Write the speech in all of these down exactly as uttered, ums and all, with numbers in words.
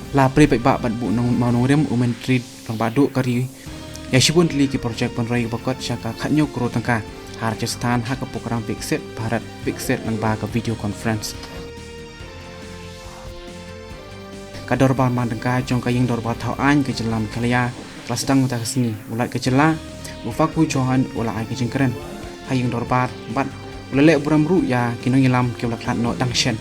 La plie paidbah bad buh nong mawnongrim u Myntri Rangbah Duh ka ri ïa shibun tylli ki project pynroi ba kot sha ka khatñiew klur tyngka ha Rajasthan ha ka prokram Viksit Bharat Viksit lyngba ka video conference. Ka dorbar mang tyngka jong ka ïing dorbar thaw aiñ ka jylla Meghalaya ka la sdang mynta ka sngi. U Lat ka jylla u Fakhru Chauhan u la ai ka jingkren ha ïing dorbar bad u la leh burom ruh ïa ki nongïalam kiba la khlad noh dang shen.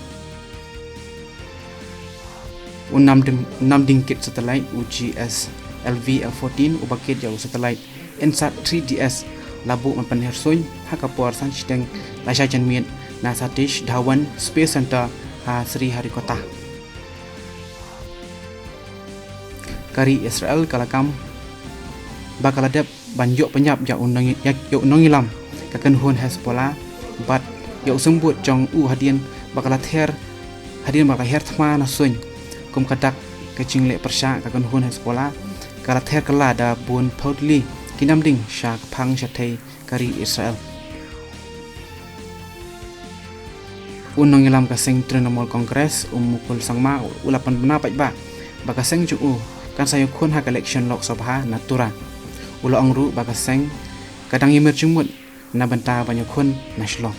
U nam ding, nam ding kit satellite u G S L V L fourteen uba kit ïa u satellite Inmarsat three D S la buh ban pynhiar suiñ ha ka por san shiteng lashai janmiet na Satish Dhawan Space Centre ha Sriharikota. Ka ri Israel ka la kam ba ka la dep ban ïoh pynïap ïa u nong, ïa, ïa u nongïalam ka kynhun Hezbollah bad ïa u symbud jong u hadien ba ka la ther, hadien ba ka la her thma na suiñ. Kum ka dak ka jingleh pyrshah, ka kynhun Hezbollah ka la ther kylla da bun phew tylli ki nam ding sha ka phang shatei ka ri Israel. U nongïalam ka seng Trinamool Congress u Mukul Sangma u la pynbna paidbah ba ka seng jong u kan sa ïakhun ha ka election Lok Sabha na Tura. U la ong ruh ba ka seng ka dang ïamir jingmut na bynta ban ïakhun na Shillong.